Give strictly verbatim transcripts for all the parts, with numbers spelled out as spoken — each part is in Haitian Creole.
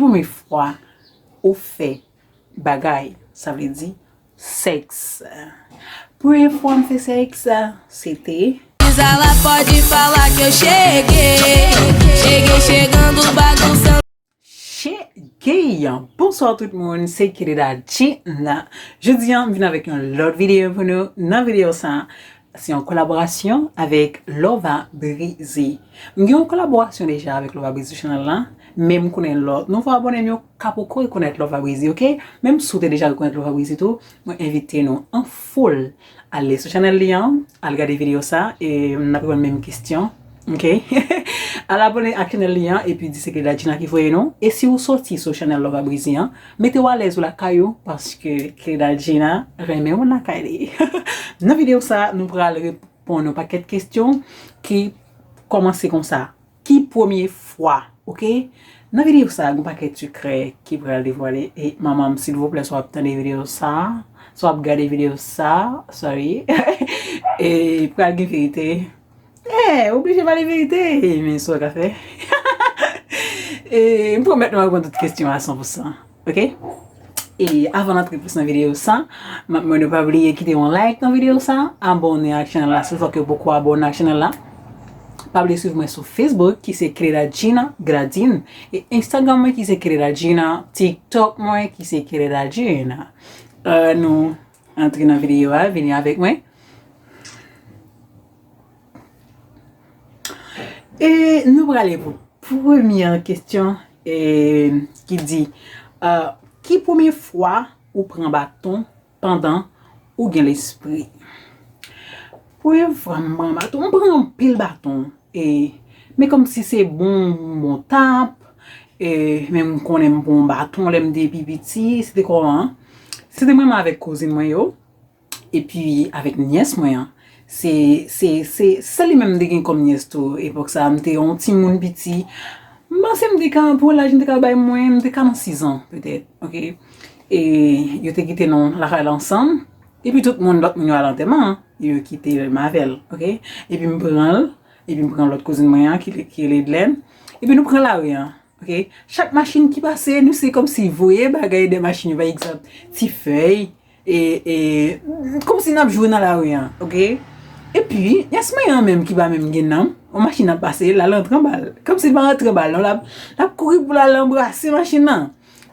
Premye fwa ou fè bagay, sa vle di sèks. Premye fwa m fè sèks, se te. Isa la pode fala que eu cheguei. Cheguei chegando bagunçando. Cheguei! Bonswa tout moun, se Kelly Dadjina. Jodi a, m vin avèk yon lòt videyo pou nou. Nan videyo sa, se yon kolaborasyon avèk Lova Breezy. M gen yon kolaborasyon deja avèk Lova Breezy sou chanèl la, men m konnen lòt nouvo abòne m yo ka poko rekonèt Lova Breezy, oke? Menm si w te deja rekonèt Lova Breezy tou, mwen envite nou an foul ale sou chanèl li an, al gade videyo sa, e n ap reponn menm kesyon. Oke? Al abòne ak chanèl li an, epi di se Kelly Dadjina ki voye nou. E si w soti sou chanèl Lova Breezy an, mete w alèz ou lakay ou, paske Kelly Dadjina renmen moun lakay li. Nan videyo sa, nou pral reponn yon pakèt kesyon ki kòmanse konsa. Ki premye fwa, oke? Nan videyo sa, gen pakèt sekrè ki pral devwale. E manman m, silvouplè, si w ap tande videyo sa, si w ap gade videyo sa, sorry. E pral gen verite. Eh, oblije pale verite, men sa w ka fè. E m pwomèt nou reponn tout kesyon a san pou san. Oke? E avan n antre plis nan videyo sa, m ap mande w pa bliye kite yon like nan videyo sa, abòne ak chanèl la si w poko abòne ak chanèl la. Pa bliye swiv mwen sou Facebook ki se Kelly Dadjina Gradin, e Instagram mwen ki se Kelly Dadjina, TikTok mwen ki se Kelly Dadjina. Euh, nou antre nan videyo a, vini avèk mwen. E nou prale pou premyè kesyon, e, ki di, euh, ki premye fwa ou pran baton pandan ou gen lespri? Premye fwa m pran baton, m pran anpil baton. E, men kòmsi se bon, bon tap, e, men m konnen m pran baton lè m te pi piti, se te kòman? Se te mwen menm avèk kouzin mwen yo. Epi avèk nyès mwen an, se, se, se, se li menm m te gen kòm nyès tou. Epòk sa a, m te yon timoun piti. M panse m te ka, pou laj m te ka bay mwen, m te ka nan sizan, petèt, oke? E yo te kite nou lakay la ansanm. Epi tout moun, lòt moun yo al antèman an, yo kite m avè l, oke? Epi m pran l, epi m pran lòt kouzin mwen an, ki, ki rele Edlène. Epi nou pran lari an. Oke? Chak machin ki pase, nou se kòmsi voye bagay dèyè machin yo, pa egzanp, ti fèy, e, e, kòmsi n ap jwe nan lari an, oke? Epi, nyès mwen an menm ki pa menm gen nanm, yon machin ap pase, l al rantre anba l. Kòmsi l pa rantre anba l, non, l ap, l ap kouri pou l al anbrase machin nan.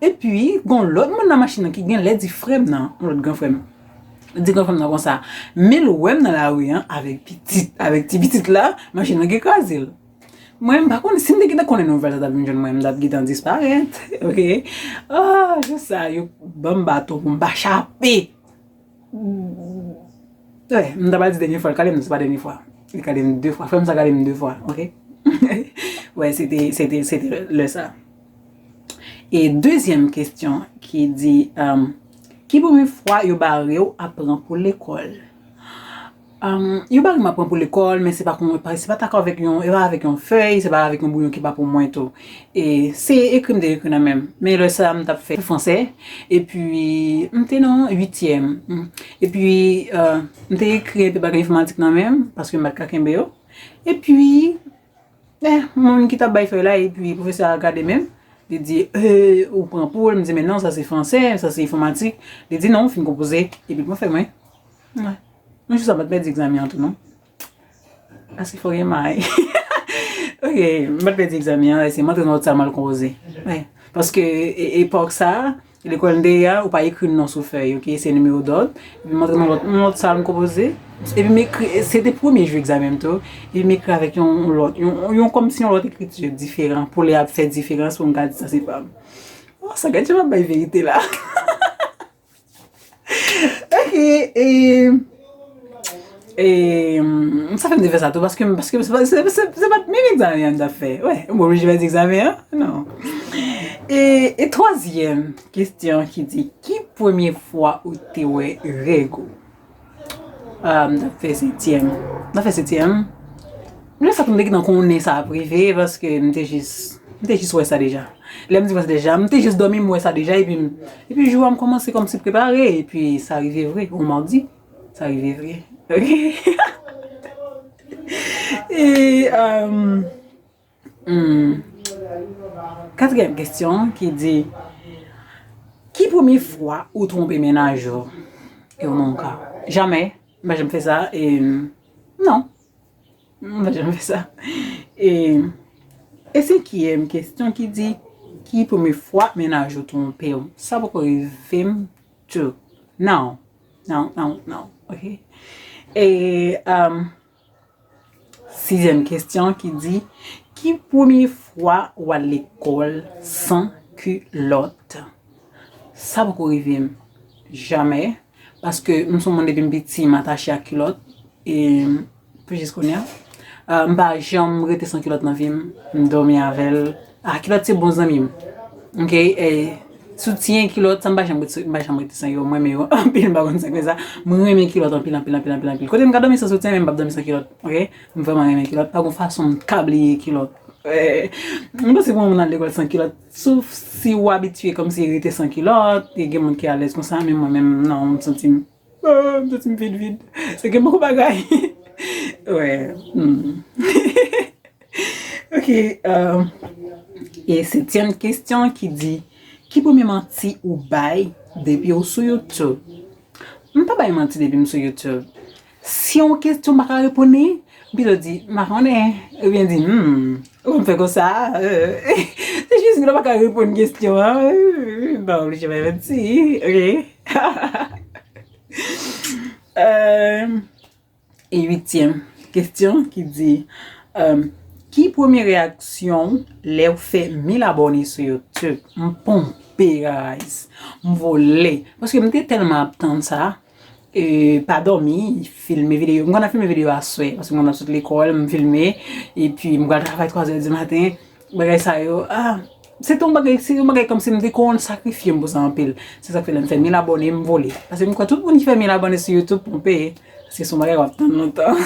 Epi, gon lòt moun nan machin nan ki genlè di frè m nan, yon lòt gran frè m. Li di gran frè m nan konsa, men l wè m nan lari an avèk pitit, avèk ti pitit la, machin nan gen kraze l. Mwen, m pa konn, si m te gentan konnen nouvèl sa t ap vin jwenn mwen, m t ap gentan disparèt, oke? Ah, jou sa, yo ban m baton pou m pa chape. Wè, m ta pral di dènye fwa, l kale m, se pa dènye fwa. Li kale m de fwa. Frè m sa kale m de fwa, oke? Wè, se te, se te, se te lè sa. E dezyèm kesyon ki di, um, ki premye fwa yo bare w ap pran pou lekòl? Um, yo bare m ap pran pou lekòl, men se pa kon, se pa tako avèk yon, e pa avèk yon fèy, se pa avèk yon bouyon ki pa pou mwen tou. E se ekri m te ekri nan men m. Men lè sa a, m t ap fè fransè. Epi, m te nan uityèm. Mm. Epi, euh, m te ekri enpe bagay enfòmatik nan men m, paske m pa t ka kenbe yo. Epi, eh, moun ki t ap bay fèy la, epi pwofesè a gade men m. Li di, eh, ou pran pou l? M di, men non, sa se fransè, sa se enfòmatik. Li di, non, ou fin konpoze. Epi l pran fèy mwen. Wè. Mwen jis ap pèdi egzamen an tou, non. Paske fò gen may. Ok, m pa t pèdi egzamen an, se m antre nan lòt sal m al konpoze. Wi. Paske e- epòk sa, lekòl m te ye a, ou pa ekri non sou fèy, ok, se nimewo dòd. Epi m antre nan lòt, nan lòt sal m konpoze. Epi m ekri, se te premye jou egzamen m tou. Epi m ekri avèk yon, yon lòt, yon, yon kòmsi yon lòt ekriti diferan, pou lè y ap fè diferans, pou m ka di sa se pa m. Oh, sa gade jan m ap bay verite la. Ok, e, e, mm, sa fè m te fè sa tou, paske, paske se pa, se, se, se pa t menm egzamen an m t ap fè. Wè, m oblije pèdi egzamen an? Non. E, e twazyèm kesyon ki di, ki premye fwa ou te wè règ ou? Ah, m t ap fè setyèm. M t ap fè setyèm. Lè sa tou m te gentan konnen sa ap rive, paske m te jis, m te jis wè sa deja. Lè m di wè sa deja, m te jis dòmi, m wè sa deja, epi m, epi jou a m kòmanse kòmsi prepare, epi sa rive vre, yon madi, sa rive vre. Ok? E, um, hmm, Katriyèm kesyon ki di, ki premye fwa ou twonpe mennaj ou? E ou non ka. Jamè. M pa janm fè sa. E, non. M pa janm fè sa. E, e senkyèm kesyon ki di, ki premye fwa mennaj ou twonpe w? Sa poko rive m tou. Non. Non, non, non. Ok. E, um, sizyèm kesyon ki di, ki premye fwa w al lekòl san kilòt? Sa poko rive m. Jamè. Paske m se yon moun depi m piti, m atache ak kilòt. E pou jis kounye a, ah, m pa janm rete san kilòt nan vi m. M dòmi avè l. Ah, kilòt se bon zanmi m. Ok? E soutyen, kilòt, sa m pa janm rete, m pa janm rete san yo. M renmen yo anpil, m pa konn sa k fè sa. M renmen kilòt anpil, anpil, anpil, anpil, anpil. Kote m ka dòmi san soutyen, men m p ap dòmi san kilòt. Ok? M vrèman renmen kilòt. Pa gen fason m ka bliye kilòt. Eh, m panse pou yon moun al lekòl san kilòt. Sof si w abitye kòmsi rete san kilòt, e gen moun ki alèz konsa, men mwen menm, non, m santi m, ah, m santi m vid, vid. Se gen poko bagay. Wè. Hmm. Ok. Euh, e setyèm kesyon ki di, ki premye manti ou bay depi ou sou YouTube? M pa bay manti depi m sou YouTube. Si yon kesyon m pa ka reponn li, m pito di, m pa konnen, oubyen di, hmm, ou konn fè konsa, euh, se jis m pa ka reponn kesyon an, euh, m pa oblije bay manti, ok? Euh, e uityèm kesyon ki di, euh, ki premye reyaksyon w lè w fè mil abòne sou YouTube? M ponpe, guys. M vole. Paske m te tèlman ap tann sa. E pa dòmi, filme videyo. M konn ap filme videyo aswè, paske m konn ap sot lekòl, m filme, epi m pral travay twa zè di maten. Bagay sa yo, ah, se te yon bagay, se yon bagay kòmsi m te konn sakrifye m pou sa anpil. Se sa k fè lè m fè mil abòne, m vole. Paske m kwè tout moun ki fè mil abòne sou YouTube ponpe, paske se yon bagay w ap tann lontan.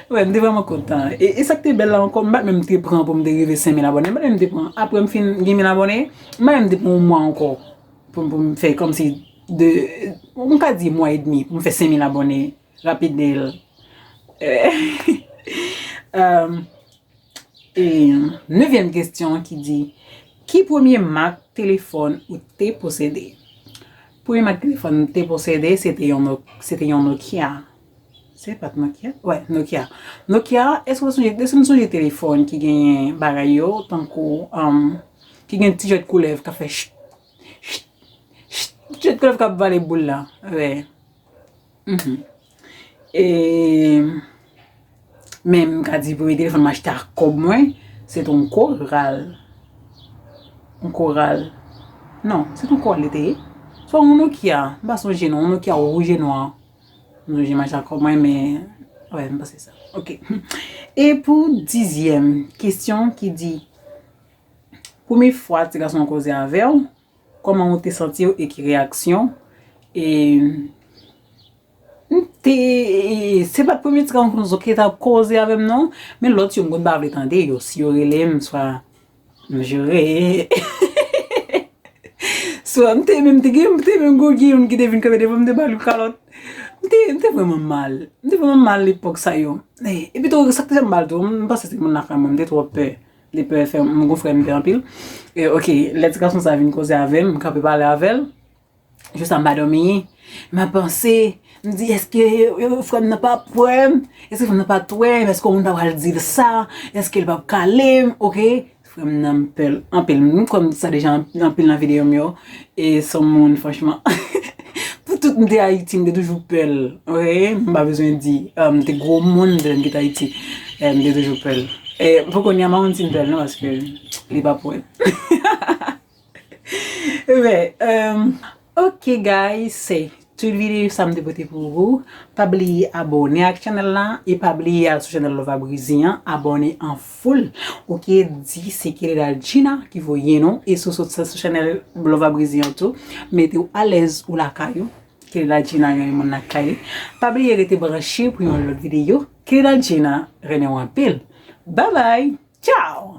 Wè, m te vrèman kontan. E, e sa k te bèl la ankò, m pa t menm te pran pou m te rive senk mil abòne, m pa t menm te pran. Apre m fin gen mil abòne, m pa menm te pran yon mwa ankò pou, pou m fè kòmsi de, m ka di mwa edmi pou m fè senk mil abòne rapid. Euh, e nevyèm kesyon ki di, ki premye mak telefòn ou te posede? Premye mak telefòn m te posede, se te yon No-, se te yon Nokia. Se pa t Nokia? Wè, Nokia. Nokia, èske w sonje, èske nou sonje telefòn ki genyen bagay yo, tankou, um, ki gen ti jwèt koulèv k ap fè ch, ch, ch, ti jwèt koulèv k ap vale boul la? Wè. Mhm. E, men m ka di premye telefòn m achte ak kòb mwen, se t yon Coral. Yon Coral. Non, se t yon Coral li te ye. Swa yon Nokia, m pa sonje non, yon Nokia wouj e nwa. M sonje m achte ak kòb mwen, men, wè, m panse sa. Ok. E pou dizyèm kesyon ki di, premye fwa ti gason an koze avè w, kòman ou te santi w e ki reyaksyon? E m te, se pa t premye ti gason ki t ap koze avè m non, men lòt yo m konn pa vle tande yo. Si yo rele m, swa m jere. Swa m te menm te gen, m te menm gon gen youn ki te vin kanpe devan m, m te ba l yon kalòt. M te, m te vrèman mal. M te vrèman mal epòk sa yo. E, epi tou, sa k te fè m mal tou, m panse se moun lakay mwen, m te twò pè. Li pè fè m, m gon frè m pè anpil. E, ok, lè ti gason sa vin koze avè m, m kanpe pale avè l. Jou sa m pa dòmi. M ap panse, m di, èske, e, frè m nan p ap wè m? Èske frè m nan p ap wè m? Èske yon moun pa pral di l sa? Èske l p ap kale m? Ok? Frè m nan m pè l anpil. M kwè m di sa deja anpil nan videyo m yo. E se yon moun, franchman, pou tout m te Ayiti, m te toujou pè l. Ok? M pa bezwen di, um, m te gwo moun, m te kite Ayiti. E, m te toujou pè l. E, pou kounye a, m pa konn si m pè l non, paske li p ap wè m. Men, um, ok, guys, se tout videyo sa m te pote pou ou. Pa bliye abòne ak chanèl la e pa bliye al sou chanèl Lova Brizi an, abòne an full. Ok, di se Kelly Gina ki voye nou. E si w sot sou chanèl Lova Brizi an tou, mete w alèz ou lakay ou. Kelly Gina gen yon moun lakay li. Pa bliye rete branche pou yon lòt videyo. Kelly Gina renmen w anpil. Bye bye. Ciao.